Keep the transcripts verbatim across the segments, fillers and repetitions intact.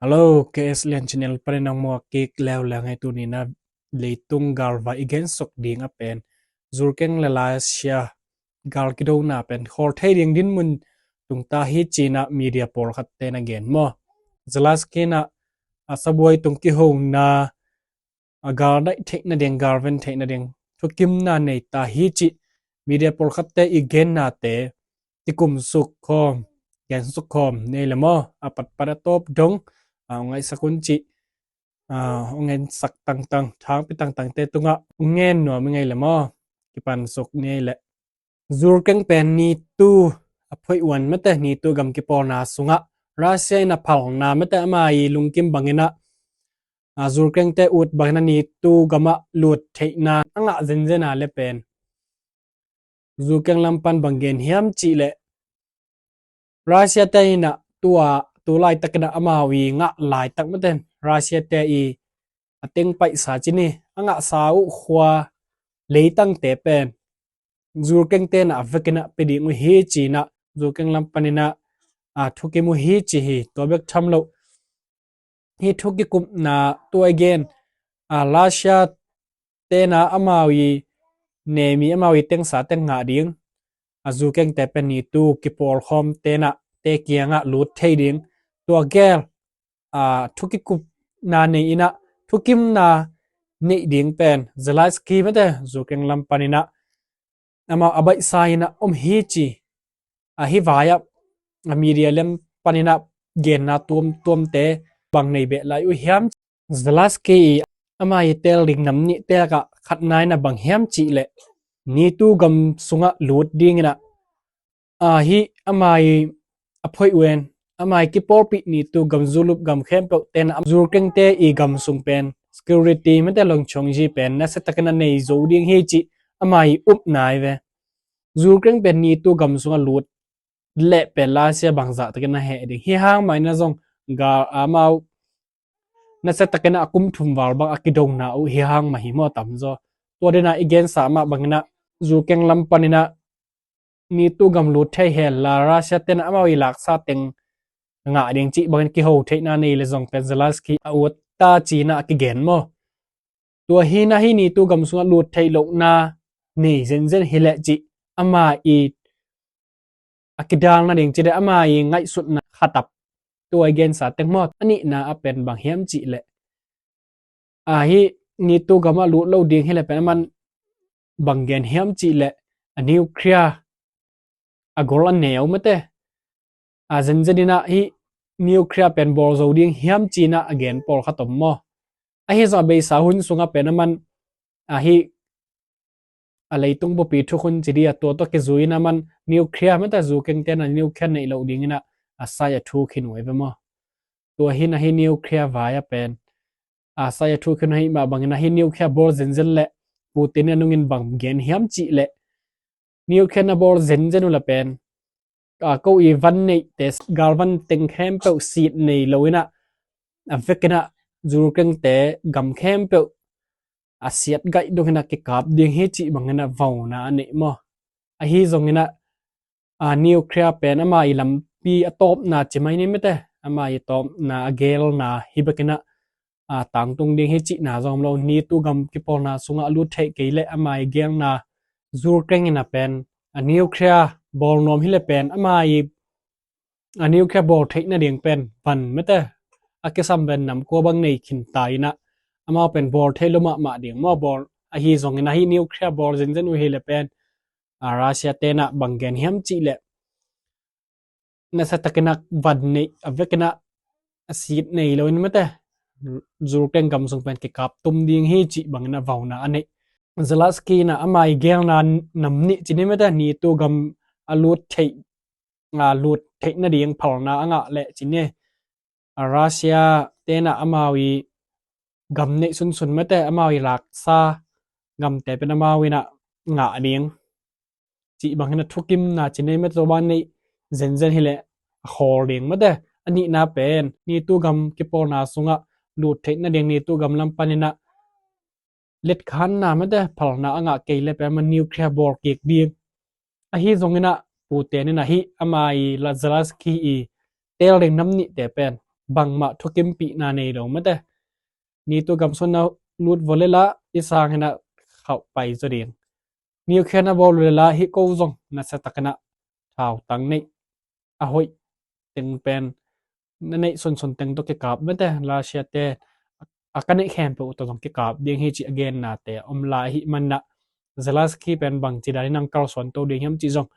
Hello, K S Lian Channel panin nang muak kik leuleu ngei. Tuni-in ah leitung galvai i gensuk ding a pen Zurkeng le Russia gal kidona pen khawl thei ding dinmun tungta hi ci-in ah media pawlkhatte na gen maw. Zelensky in ah a sabuai tung kihona a gal daih theihna ding, gal ven theihna ding thukimna nei ta hi cih media pawlkhatte i gennate kikum suk khawm, gen suk khawm nei le maw. A patpat a tawp dong a ngaihsak un cih a ngensak tangtang, thangpi tangtangte tungah ngen nuam i ngei le maw. Kipan suk nei le. Zurkeng pen NATO a phoih uan mate, NATO gam kipawlna sungah Russia in a phalna mate ama i lungkim bangin ah, a Zurkengte ut bangin ah NATO gamah lut theihna a ngah zenzen a le pen Zurkeng lam pan bang gen hiam cih leh Russia te in ah tua tu laitakin ah amau i ngah laitak mate, Russia te i a teng paihsa ci ni, a ngahsa uh khua leitangte pen Zurkengte in ah a vekin ah pia ding uh hi ci-in ah Zurkeng lam panin ah a thukim uh hi ci hi. Tua bek tham lo, hih thukikupna tua i gen a Russia te in ah amau i nemi, amau i tengsa teng ngah ding, a Zurkengte pen NATO kipawlkhawmte in ah te kiangah lut thei ding, tua gel a thukikupna nei in ah thukimna neih ding pen Zelensky mate Zurkeng lam panin ah amau a baihsa in ah om hi ci. A hih vai-ah a media lam panin ah genna tuamtuamte bang nei beh lai uh hiam? Zelensky i ama i teel ding nam nih tekah khatna in ah bang hiam cih leh NATO gam sungah lut dingin ah a hih ama i a phoih uan, ama i kipawlpih NATO gam zulup gam khempeuh te in ah Zurkengte i gam sung pen security mate longchongzi pen nasiatakin a nei zo ding hi cih ama i upna hi ve. Zurkeng pen NATO gam sungah lut leh pen Russia bangzah takin a heh ding. Hih hang mah in ah zong gal amau nasiatakin ah a kum thum val bang a kidona uh hih hang mah hi maw tamzaw. Tua ding ah i gensa mah bangin ah Zurkeng lam panin ah NATO gam lut thei hen la Russia te in ah amau i laksa teng ngah ding cih bangin kiho theihna nei le zong pen Zelensky a ut ta ci-in ah a kigen maw. Tua hi-in ah hih NATO gam sungah lut theih lohna nei zenzen hi leh cih ama i a kidalna ding ci leh ama i ngaihsutna khatap tua i gensa teng maw. A nihna a pen bang hiam cih leh a hih NATO gamah lut lo ding hi leh pen aman bang gen hiam cih leh a nuclear a gol a neu mate a zenzen in ah hih nuclear pen bawl zo ding hiam ci-in ah a gen pawlkhat om maw. Ahi zong a beisa hun sungah pen aman a hih a leitung bupi thukhun ci ding a tua tawh kizui in aman nuclear mate Zurkengte in ah nuclear neih loh dingin ah a sai a thu khin uh hi ve maw. Tua hi-in ah hih nuclear vai-ah pen a sai a thu khin uh ahih mah bangin ah hih nuclear bawl zenzen leh Putin in a nungin bang gen hiam cih leh nuclear na bawl zenzen uh leh pen a ko i van neihte galvan teng khempeuh sit nei lo in ah a vekin ah Zurkengte gam khempeuh a siat gaih dongin ah kikap ding hi cih bangin ah vauna a neih maw. Ahi zongin ah a nuclear pen ama i lampi a tawpna ci mai ni mate, ama i tawpna a gelna hi bekin ah a tangtung ding hi cihna zong om lo. NATO gam kipawlna sungah a lut theih kei leh ama i gelna Zurkeng in ah pen a nuclear bawl nuam hi leh pen ama i a nuclear bawl theihna ding pen van mate a kisam ven nam kua bang nei khin ta in ah amau pen bawl thei lo mahmah ding maw. Bawl ahi zongin ah hih nuclear bawl zenzen uh hi leh pen a Russia te in ah bang gen hiam cih leh nasiatakin ah van neih a vekin ah a sit nei lo in mate Zurkeng gam sung pen kikap tum ding hi cih bangin ah vauna a neih. Zelensky in ah ama i gelna nam nih ci ni mate NATO gam a lut theih a lut theihna ding phalna a ngah leh ci ni. A Russia te in ah amau i gam neih sunsun mate amau i laksa gamte pen amau in ah ngah ding cih bangin ah thukimna ci ni mate tua bang neih zenzen hi leh a khawl ding mate. A nihna pen NATO gam kipawlna sungah lut theihna ding NATO gam lam panin ah letkhanna mate phalna a ngah kei leh pen ama nuclear bawl kik ding. Ahi zongin ah Putin in ah hih ama i la Zelensky i teel ding nam nihte pen bangmah thukimpihna nei lo mate. NATO gam sung na lut vua le la i sang hi na khauh pai zaw ding. Nuclear na bawl uh le la hih ko zong nasia takin a thautang neih a hoih teng pen na neih sunsun teng tawh kikap mate, Russia te a ka neih khempeuh tawh zong kikap ding hi cih a gennate a om lai ahih manin a Zelensky pen bangci danin a kalsuan to ding hiam cih zong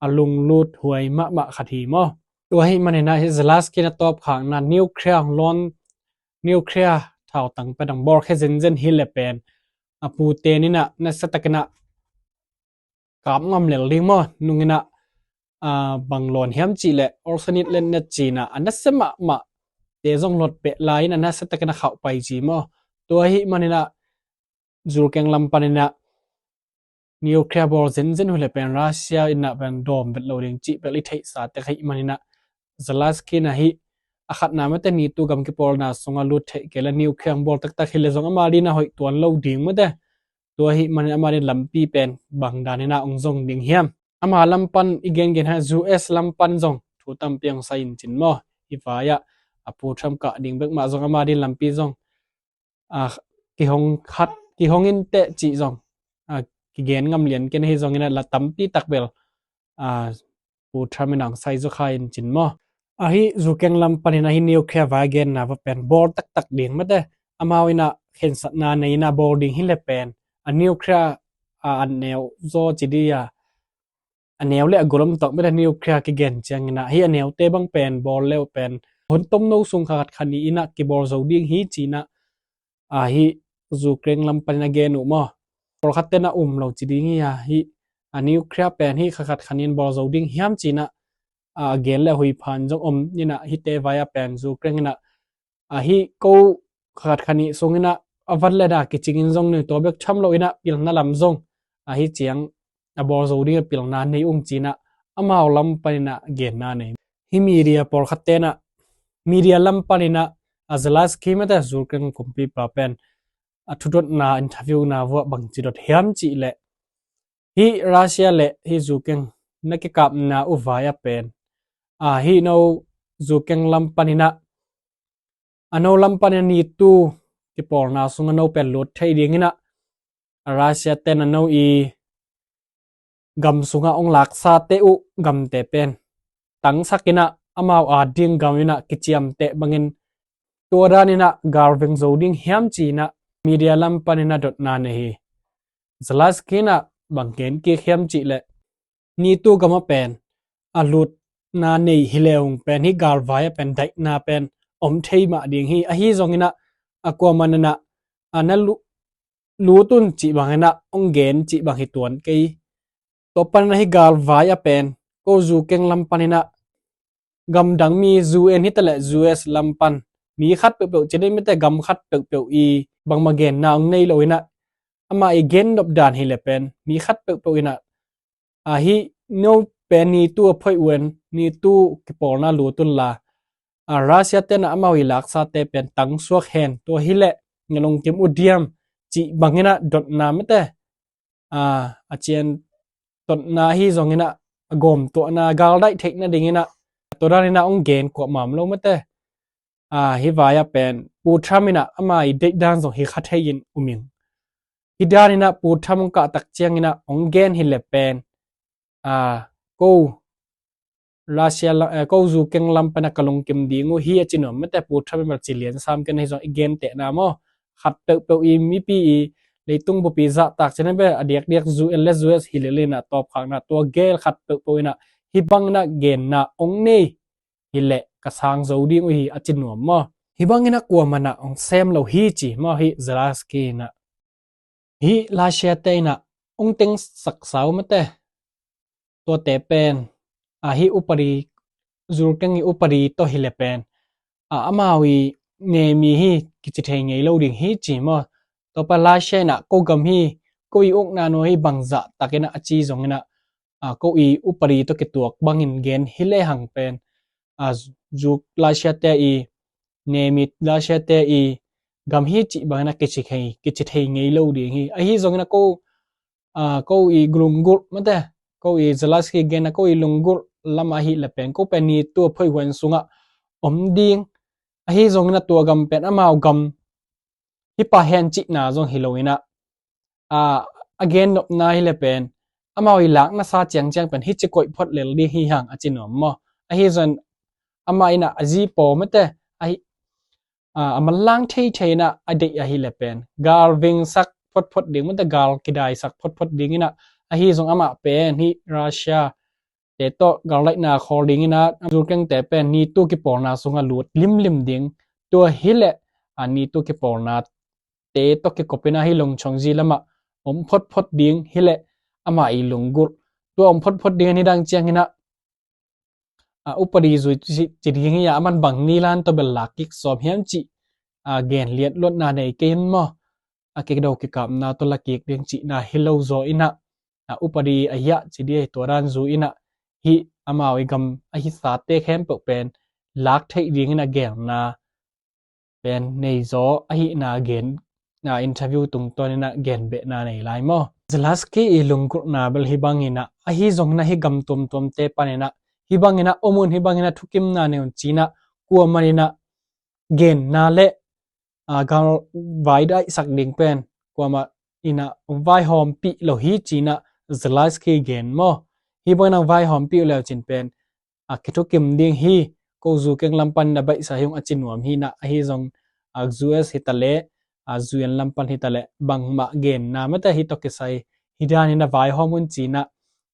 a lunglut huai mahmah khat hi maw. Tua ahih manin a hih Zelensky na tawpkhakna nuclear hong lawn, nuclear thautang pen hong bawlkhia zenzen hi le pen a Putin in a nasia takin a kap ngam lel ding maw, nung in a, a, bang lawn hiam cih leh arsenic le lead ci in a, a nasia mahmah te zong lot peh lai in a nasia takin a khauh pai ci maw. Tua ahih manin a Ukraine lam panin a nuclear bawl zenzen uh le pen Russia in a pen dawm vet lo ding cih bel i theihsa tek ahih manin a Zelensky in a hih a khatna mate NATO gam kipawlna sung a lut theih kei le nuclear bawl taktak hi le zong ama din a hoih tuan lo ding mate. Tua ahih manin ama din lampi pen bang danin a hong zong ding hiam. Ama lam pan i gengen a US lam pan zong thu tampi hong sai in cin maw. Hih vai ah a Pu Trump kah ding bek mah zong ama din lampi zong, a, kihong khat, kihong in teh cih zong, a, kigen ngam lian ken ahi zongin a la tampi tak bel, a, Pu Trump in hong sai zaw kha in cin maw. Ahi Ukraine lam panin a hih nuclear vai a genna va pen bawl taktak ding mate. Amau in a khensatna nei in a bawl ding hi le pen a nuclear a, a neu zaw ci ding a, a neu le a gulom tawh mate nuclear kigen ciangin a hih a neute bang pen bawl le uh pen hun tomno sung kha khat kha ni in a kibawl zo ding hi ci in a, a, hih Ukraine lam panin a gen uh maw. Pawlkhat ten a um lo ci ding hi a, hih a nuclear pen hih kha khat kha ni in bawl zo ding hiam ci in a, a, gen le a huiphan zong om in a hihte vai a pen Ukraine in a, a, hih ko kha khat kha ni sung in a a vat le na kicing in zong nei tua bek tham lo in a pilna lam zong ahi ciang a bawl zo ding a pilna nei ung ci in a amau lam panin a genna nei. Hih media pawlkhat ten a media lam panin a, a, Zelensky mate Ukraine kumpipa pen a thudotna interview na vuah bangci dot hiam cih leh hih Russia le hih Ukraine na kikapna uh vai a pen, a, hih no Ukraine lam panin a, a no lam panin a NATO kipawlna sung a no pen lut thei ding in a, a, Russia ten a no i gam sungah hong laksate uh gamte pen tangsak in a amau a ding gam in a kiciamteh bangin tua dan in a galveng zo ding hiam ci in a media lam panin a dotna nei hi. Zelensky in a bang gen kik hiam cih leh NATO gam a pen a lutna nei hi le ung pen hih galvai a pen daihna pen om thei mah ding hi. Ahi zongin a, a kuaman in a, a na lu-, lut un cih bangin a hong gen cih bang hi tuan kei. Tua panin a hih galvai a pen ko Ukraine lam panin a gamdang mi U N hi ta leh U S lam pan mi khat peuhpeuh ci ding mate gam khat peuhpeuh i bangmah genna hong nei lo in a amah i gen nop dan hi le pen mi khat peuhpeuh in a, a, hih no pen NATO a phoih uh en NATO kipawlna lut un la, a, Russia ten a amau i laksate pen tangsuak hen tua hi leh na lungkim uh diam cih bangin a dotna mate, a, a cian dotna hi zongin a, a gawmtuahna galdaih theihna dingin a tua dan in a hong gen kuamah om lo mate. A, hih vai a pen Pu Trump in a ama i deih dan zong hi kha thei in um ing. Hih dan in a Pu Trump hong kah tak ciangin a hong gen hi le pen, a, ko Russia la, eh, ko Ukraine lam pan a ka lungkim ding uh hi a ci nuam mate. Pu Trump in bel ci lian sam ken ahi zong i gentehna maw khat peuhpeuh i mipi i leitung bupi zahtak ci na bel a diakdiak U N le U S hi le le in a tawpkhakna tua gel khat peuhpeuh in a hih bangin a genna hong nei hi leh ka sang zo ding uh hi a ci nuam maw. Hih bangin a kuaman a hong sem lo hi ci maw hih Zelensky in a. Hih Russia te in a hong teng saksa uh mate. Tuate pen, a, hih upadi, Ukraine i upadi tawh hi le pen, a, amau i nemi hi kici thei ngei lo ding hi ci maw. Tua pa Russia in a ko gam hi, ko i ukna nuai hi bang zahtak in a a ci zongin a, a, ko i upadi tawh kituak bangin gen hi le hang pen, a, Russia te i nemi, Russia te i gam hi cih bangin a kici thei, kici thei ngei lo ding hi. Ahi zongin a ko, a, ko i lunggulh mate, ko i Zelensky gen a ko i lunggulh lam ahi le pen ko pen NATO a phoih huan sungah om ding Ahi zongin a tua gam pen amau gam hi pah hen cihna zong hi lo in a, a, a gen nopna hi le pen amau i lakna sa ciangciang pen hi ci koih phot lel ding hi hang a ci nuam maw. Ahi zongin amah in a a zi paw mete a hi, a, a manlang thei thei in a a deih ahi le pen gal vingsak phot phot ding mete gal kidaisak phot phot ding in a, ahi zong amah pen hi Russia te tawh galdaihna khawl ding in a, zu kengte pen NATO kipawlna sungah lut limlim ding. Tua hi le a NATO kipawlna te tawh kikop in a hi lungchong zi lamah om phot phot ding hi le amah i lunggulh. Tua om phot phot ding a ni dang ciang in a, a, upadi zui ci, ci ding hi a, aman bang ni lan tawh bel lak kik sawm hiam cih, a, gen liat luatna nei kei in maw. A, kido kikapna tawh la kik ding cihna hi lo zaw in a, a, upadi a hiah ci ding hi tua dan zu in a, hi amau i gam a hi sate khempeuh pen lak theih ding in a gelna pen nei zaw ahihna gen, a, interview tungtawn in a gen behna nei lai maw. Zelensky i lunggulhna bel hi bang in a, ahi zong in a hi gam tuamtuamte pan in a hi bang in a om un, hi bang in a thukimna nei un ci in a kuamah in a genna le, a, gal vai daihsak ding pen kuamah in a vaihawmpih lo hi ci in a Zelensky gen maw. Hi bang in a vaihawmpih uh leu cin pen, a, kithukim ding hi, ko zu keng lam pan in a baihsa hi ung a ci nuam hi in a, ahi zong, a, U S hi ta le, a, U N lam pan hi ta le bangmah genna mete hi tawh kisai hi dan in a vaihawm un ci in a,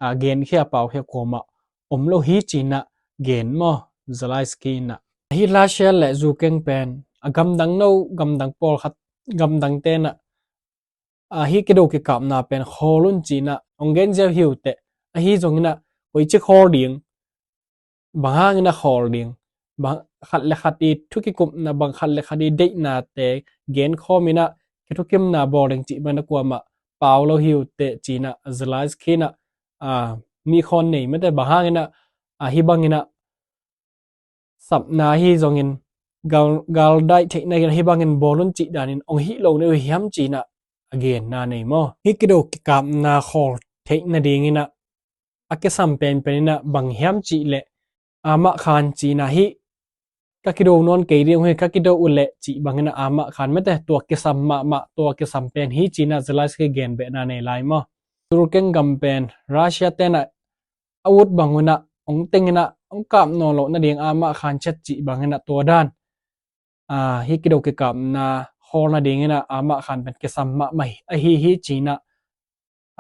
a, genkhia paukhia kuamah om lo hi ci in a gen maw Zelensky in a. Hi Russia le zu keng pen a gamdang no, gamdang pawlkhat, gamdang te in a, a, hi kido kikapna pen khawl un ci in a ong gen ziau hi uh teh. Ahi zong in a koici khawl ding, bang hang in a khawl ding, bang khat le khat i thukikupna, bang khat le khat i deihnate gen khawm in a kithukimna bawl ding cih bang in a kuamah pau lo hi uh teh ci in a Zelensky in a, a, mi khawn nei mete bang hang in a, a, hi bang in a sapna hi zongin gal, gal daih theihna in hi bangin bawl un cih danin ong hih lo nei uh hiam ci in a a genna nei maw. Hi kido kikapna khawl theihna ding in a a kisam penpen in a bang hiam cih leh amah khan ci in a hi ka kido nawn kei ding uh hi, ka kido uh leh cih bang in a amah khan mete tua kisam mahmah, tua kisam pen hi ci in a Zelensky gen behna nei lai maw. Zu keng gam pen Russia te in a a ut bang un a ong teng in a ong kap nawn loh nading amah khan chet cih bang in a tua dan, a, hi kido kikapna khawl nading in a amah khan pen kisam mahmah ahi hi ci in a,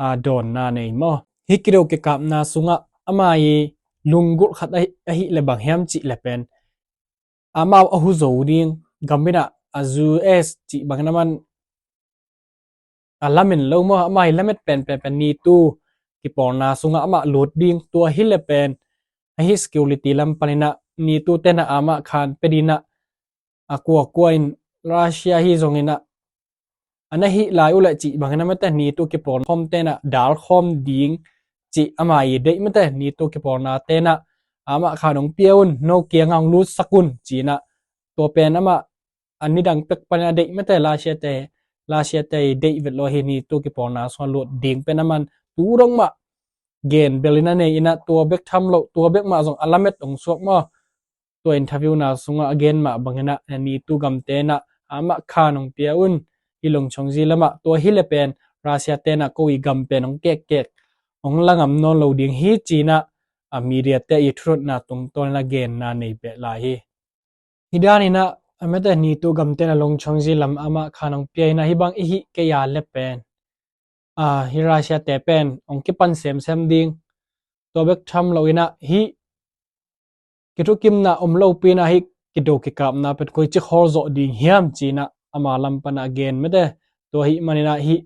a, dawnna nei maw. Hi kido kikapna sungah ama i lunggulh khat ahi, ahi le bang hiam cih le pen amau a hu zo ding gam in a, a, U S cih bang in a man a lamen lo maw, amah i lamet penpen pen NATO kipawlna sungah amah lut ding, tua hi le pen ahi security lam pan in a NATO te in a amah khan pe ding in a, a kuakua in Russia hi zong in a a na hih lai uh leh cih bang in a mete NATO kipawl khawm te in a dal khawm ding cih amah i deih mete NATO kipawlna te in a amah khan ong pia un, no kiang a ong lutsak un ci in a tua pen amah a nidang pek pan a deih mete Russia te, Russia te i deih vet lo hi NATO kipawlna sungah lut ding pen a man tu dong mah gen bel in a nei in a tua bek tham lo, tua bek mah zong a lamet ong suak maw. Tua interview na sungah a gen mah bang in a NATO gamte in a amah khan ong pia un, hi lungchong zi lamah tua hi le pen Russia te in a ko i gam pen ong kekkek ong la ngam nawn lo ding hi ci in a, a, media te i thurutna tungtawn in a genna nei peh lai hi. Hi dan in a, a mete NATO gamte in a lungchong zi lam amah khan ong pia in a hi bang i hih kei a le pen, a, hi Russia te pen ong kipan semsem ding, tua bek tham lo in a hi kithukimna om lopi in a hi kido kikapna pen koici khawl zawh ding hiam ci in a ama lam pan a gen mete. Tua hi man in a hi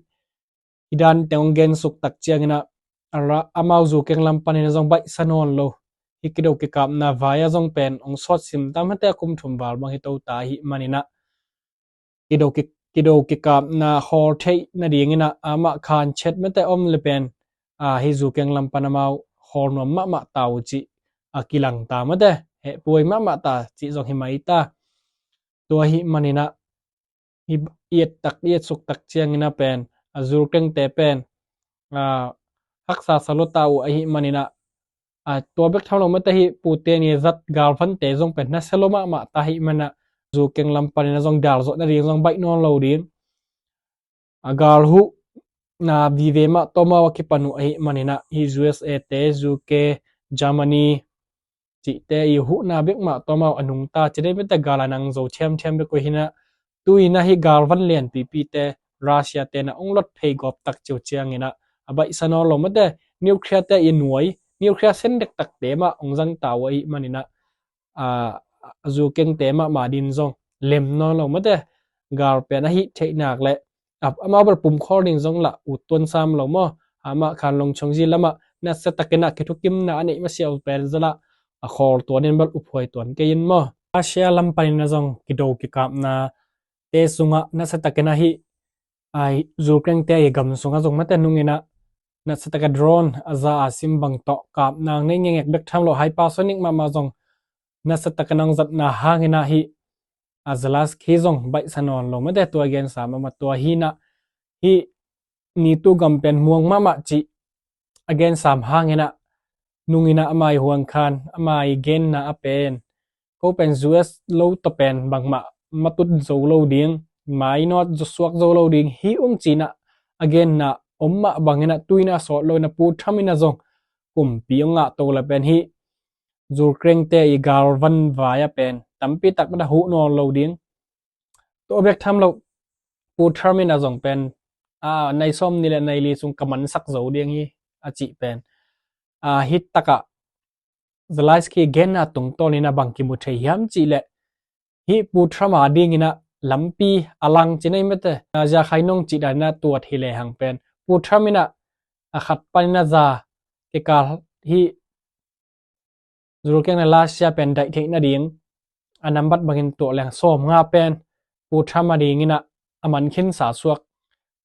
i dan teng ong gen suk tak ciang in a, a ra, amau zu keng lam pan in a zong baihsa nawn lo. Hi kido kikapna vai a zong pen ong sawt sim ta mete, a kum thum val bang hi to ta hi man in a kido ki, kido kikapna khawl theih nading in a amah khan chet mete om le pen, a, hi zu keng lam pan amau khawl nuam mahmah ta uh cih a kilang ta mete, heh puai mahmah ta cih zong hi mai ta. Tua hi man in a hi i et tak, i et suk tak ciang in a pen, a, zu kengte pen, a, haksa sa lo ta uh ahi man in a, a, tua bek tham lo mete hi Putin i zat galvante zong pen na sa lo mahmah ta hi man a, Zukeng lam panin a zong dal zawh nading zong baih nawn lo ding. A gal huh na vive mah tawmau a kipan uh ahih manin ah, hih U S A te, U K, Germany cihte i huhna bek mah tawmau a nungta ci dei mete gal a nang zo thiamthiam bek uh hi na. Tu-in ah hih gal van lianpipite Russia te na ong lot phei gawp tak ciu ciangin ah, a baihsa nawn lo mete, nuclear te i nuai, nuclear sen dektakte mah ong zangta uh ahih manin ah, a, a Zukengte mahmah din zong lem nawn lo mete. Gal pen a hih theih nak le, a, amau bel pumkhawl ding zong lah ut tuan sam lo maw. Amah khan Longchongji lamah nasia takin ah kithukimna a neih masiah uh pen zalah a khawl tuan in bel uphuai tuan kei in maw. Russia lam panin a zong kido kikapna te sungah nasia takin ah hih, a, Zukeng te i gam sungah zong mete nungin ah nasia taka drone a za a sim bang tawh kapna nei ngengek bek tham lo, hypersonic mahmah zong nasia taka nang zatna hangin ah hih, a, Zelensky zong baihsa nawn lo mete. Tua gensa mahmah tua hi na, hih nitu gam pen muang mahmah cih a gensam hangin ah, nungin ah ama i huang khan ama i genna a pen, ko pen U S lo tawh pen bangmah matut zo lo ding, mainawt zo suak zo lo ding hi ung ci-in ah a genna om mah bangin ah, tu-in ah sawt lo in ah Pu Trump in ah zong kumpi ong ngah to le pen hih Zukeng te i gal van vai a pen tampi tak mete huh nawn lo ding. Tua bek tham lo, Pu Trump in ah zong pen, a, nai sawm nih le nai li sung ka mansak zo ding hi a cih pen, a, hih takah Zelensky genna tungtawnin ah bang kimu thei hiam cih leh, hih Pu Trump a dingin ah lampi a lang ci nei mete. A, zia khai nong cih danin ah tuat hi lehang pen, Pu Trump in ah a khat panin a za kikal hih Zukeng le Russia pen daih theih nading a nambat bangin tuah leng sawmnga pen Pu Trump a dingin ah a man khinsa suak.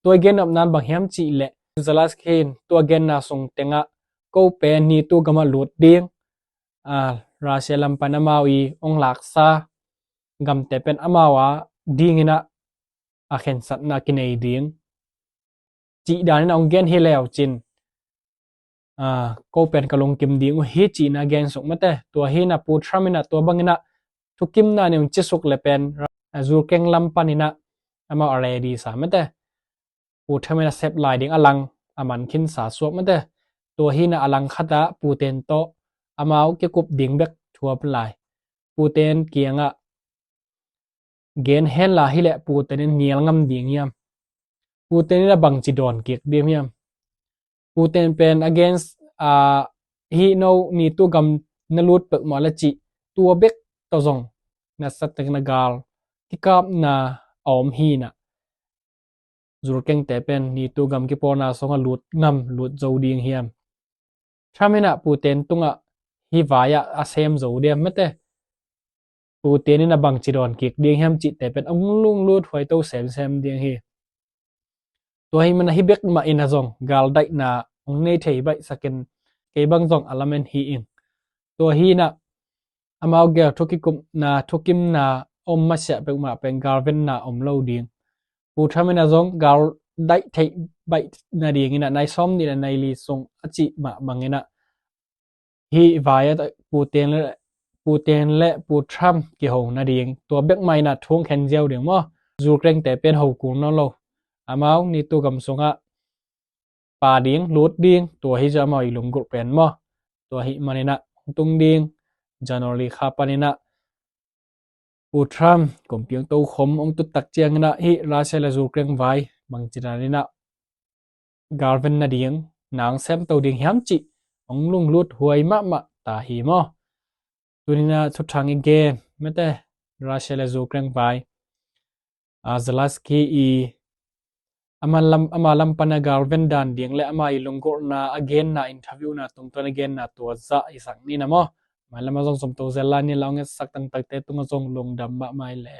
Tua i gen nopna in bang hiam cih leh, Zelensky in tua genna sung tengah ko pen nitu gamah lut ding, a, Russia lam pan amau i ong laksa gamte pen amau a dingin ah a khensatna kinei ding cih danin ah ong gen hi leu cin, a, ko pen ka lungkim ding uh hi ci-in ah gen suk mete. Tua hi na Pu Trump in ah tua bangin ah thukimna nei ong ci suk le pen, a, Zukeng lam panin ah amau a ready sa mete. Pu Trump in ah sep lai ding a lang a man khinsa suak mete. Tua hi na a lang khat ah Pu Ten tawh amau kikup ding bek thuap lai. Pu Ten kiangah gen hen la hi leh Pu Ten in nial ngam ding hiam? Pu Ten in ah bangci dawn kik ding hiam? Pu Ten pen against, a, hih no nitu gam na lut peuhmah le cih, tua bek tawh zong nasia takin ah gal kikapna a om hi na. Zukeng te pen nitu gam kipawlna sungah lut ngam, lut zo ding hiam? Trump in ah Pu Ten tungah hih vai ah a sem zo diam mete. Pu Ten in ah bangci dawn kik ding hiam cihte pen ong lunglut huai to semsem ding hi. Tua hi man ah hih bek mah in ah zong gal daihna ong nei thei baihsak in, kei bang zong a lamen hi ing. Tua hi na amau gel thukikupna, thukimna om masiah peuhmah pen galvenna om lo ding. Pu Trump in ah zong gal daih theih baih nadingin ah nai sawm nih le nai li sung a cih mah bangin ah hih vai ah Pu Ten le, Pu Ten le Pu Trump kiho nading, tua bek mah in ah thu ong khen ziau ding maw. Zukeng te pen ho kul nawn lo. Amau nitu gam sungah pa ding, lut ding, tua hi zia amau i lunggulh pen maw. Tua hi man in ah ong tung ding, January kha panin ah Pu Trump kumpi ong tokhom ong tut tak ciangin ah hih Russia le Zukeng vai bangci danin ah galven nading na ong sem to ding hiam cih ong lunglut huai mahmah ta hi maw. Tuni in ah thuthang i gen mete, Russia le Zukeng vai, a, Zelensky i ama lam, ama lam pan a galven dan ding le ama i lunggulhna a genna, interview na tungtawn a genna tua zah i sak ni na maw. Mailam ah zong zom to zel lai ni, la ong etsak tangtakte tungah zong lungdam mahmah i le.